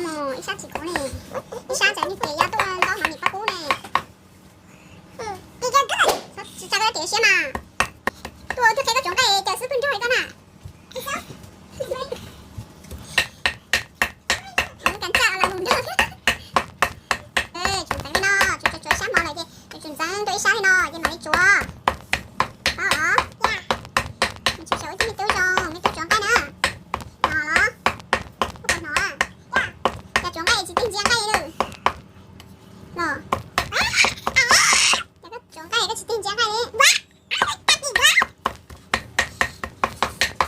Mus ib sab tsis kub ne, ib sab ntxeev niag ces ya tuaj ntaub hmov nim pab kub ne. Tsis tsa koj tias siab mas, tuaj thiaj qhia koj tsuav nqaij ces xwb pw nrog koj na. Tsuav ntxeev li no, tsuav tsuav sab hmo lawm ces tsuav ntxeev tuaj ib sab li no ces mam li tsuav. Tsis tau ib tug me tub zoo, me tub tsuav nqaij na. Hnov los? Koj puas hnov? Cas tsuav nqaij tsis tig ntsia nqaij li.